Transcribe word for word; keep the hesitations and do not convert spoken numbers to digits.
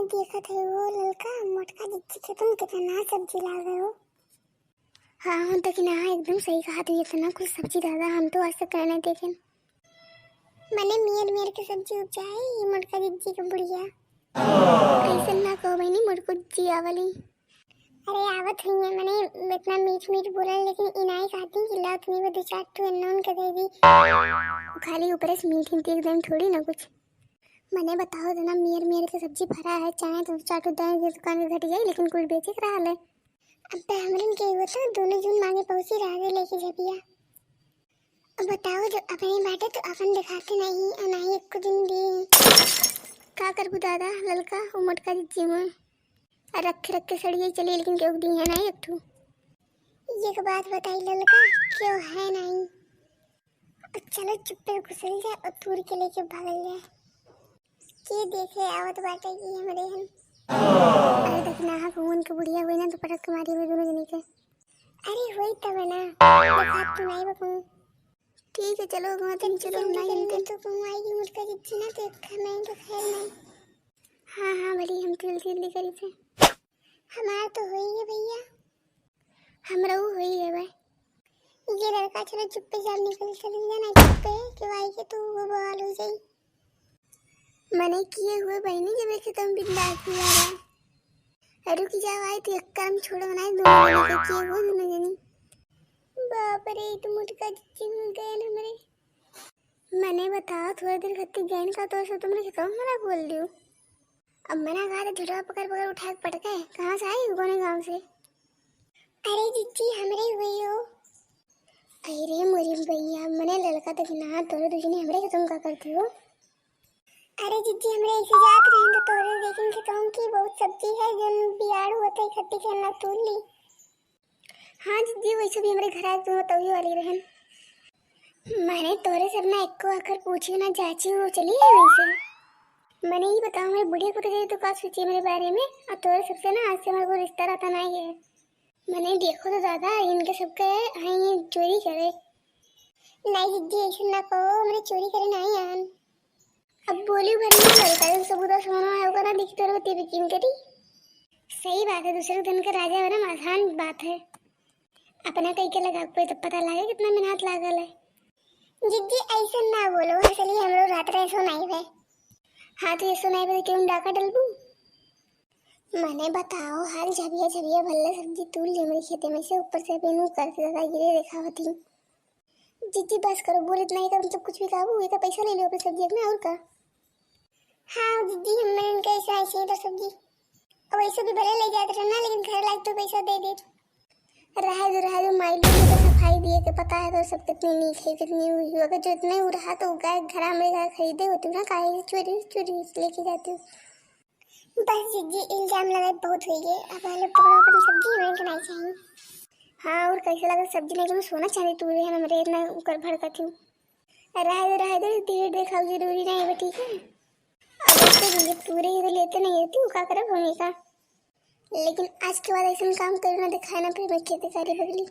देखत है वो ललका मोटका जिज्जी के तुम कितना सब्जी लावे हो। हाँ, हाँ, देखिन, हाँ, एकदम सही कहा तू, इतना कुछ सब्जी दादा, हम तो आज तक नहीं देखेन। मने मेर मेर के सब्जी उपजाए, ये मोटका जिज्जी के बुढ़िया। ऐसे ना कहो बहनी, मोटको जिज्जी आवली। अरे आवत हुई है, मने इतना मीठ मीठ बोलन, लेकिन इनाई कहती कि लाओ तुम्हें वो दो चार ठो अननोन के दे दी। खाली ऊपर से मीठी थी एकदम, थोड़ी ना कुछ। मने बताओ तना, मेर मेर के सब्जी फरा है, चाहे तो चाटू दाएं जे दुकान के घट जाई, लेकिन कुल बेचे के रहल है। अब तो हमरन के वो तो दोनों जून मांगे पहुंची रह गए लेके झबिया। अब बताओ, जो अपने बाटे तो अपन दिखाते नहीं, और नहीं एक दिन दी। का करबू दादा, ललका वो मोटका जिज्जी में रख रख के सड़िए चलिए, लेकिन केहू दी है नहीं एक ठू। ये एक बात बताई ललका, क्यों है नहीं? अब चलो चुप्पे घुसल जाए और तूर के लेके भागल जाए। के देखे आवत बाटे कि हमरे हन। अरे देखना, हाँ, घूमन के बुढ़िया हुई ना तो पटक के मारी हुई दोनों जने के। अरे हुई तब ना, देखात तो नहीं बकूं। ठीक है, चलो, घुमा तुम, चलो, जल्दी, नहीं जल्दी, तो। तो कहूँ आएगी मोटका जिज्जी ना, तो एक मैं तो खैर नहीं। हाँ, हाँ, भली हम जल्दी, जल्दी करी थे। हमार तो हुई है भैया। हमरा वो हुई है भाई। ये लड़का चलो चुप्पे चाप निकल चली जाना चुप्पे, कि भाई के तो वो बवाल हो जाई। मने किए हुए बहनी जब एक दम बिंदास हुआ है। रुक जाओ, आई तो एक कर्म छोड़ो ना, दोनों जने के किए हुए दोनों जनी। बाप रे, ई तो मोटका जिज्जी मिल गए हमरे। मने बताओ, थोड़ा देर खातिर गैन का तो ऐसा तुमने खेतवा में मना बोल दियो। अब मना कहा तो झुटवा पकड़ पकड़ उठा के पटके, कहाँ से आई उगोने गाँव से? अरे जिज्जी, हमरे हुई हो। अरे मोरी भैया, मने ललका तक ना, तोरे दूजने हमरे खेतवा में का करती हो? अरे जिज्जी, हमरे ऐसे जात रहे तो तोरे देखें खेतवा की बहुत सब्जी है, जन बियाड़ होते इकट्ठी करना तोड़ ली। हाँ जिज्जी, वैसे भी हमरे घर आए तो तभी वाली रहन। मने तोरे सब ना एको आकर पूछी ना जाची हो चली है वैसे। मने ये बताओ, हमरे बुढ़िया को तो का सोची मेरे बारे में, और तोरे सबसे ना आज से हमारे को रिश्ता रहता ना है। मने देखो तो दादा, इनके सबके आई चोरी करे। नहीं जिज्जी, ऐसे ना कहो, हमरे चोरी करे नहीं आन। अब बोली भर में लड़का जो सबूता सोना है, ओकरा देखी तोर होती यकीन करी। सही बात है, दूसरे धन के राजा बनम आसान बात है। अपना कई के लगा कोई तो पता लागे कितना मेहनत लागल है। जिज्जी ऐसे ना बोलो, असली हमरो रात रहे सो नहीं बे। हाँ तो ये सो नहीं बे, क्यों डाका डलबू? मने बताओ हाल, झबिया झबिया भल्ला सब्जी तूल ले मेरे खेते में से, ऊपर से अभी नू करके दादा गिरे देखा होती। जिज्जी बस करो, बोलत नहीं तो मतलब कुछ भी खाबू, ये तो पैसा ले लो अपने सब्जी में, और का? हाँ जिज्जी, हम इनके ऐसा ऐसे ही तो सब्जी, अब ऐसे भी भले ले जाते रहना, लेकिन घर लायक तो पैसा दे दे। रहे दो, रहे दो, माई लोग तो सफाई दिए के पता है तो सब कितनी नीक है, कितनी हुई हो। अगर जो इतने हो रहा तो गाय घर, हमरे घर खरीदे होती ना, काहे चोरी चोरी लेके जाती हो। बस जिज्जी, इल्जाम लगाए बहुत हुई है, अब वाले पकड़ो अपनी सब्जी, हमें इनके नहीं चाहिए। हाँ, और कैसे लगा सब्जी नहीं, तुम सोना चांदी तू रहे हमरे इतना ऊपर भड़कती हूँ। रहे दे, रहे दे, धीरे देखाव जरूरी नहीं है, ठीक है? अगर तो ये पूरे ही तो लेते नहीं है, तू का करब होने का? लेकिन आज के बाद ऐसा काम करो ना, दिखाए ना फिर मैं खेती सारी बगली।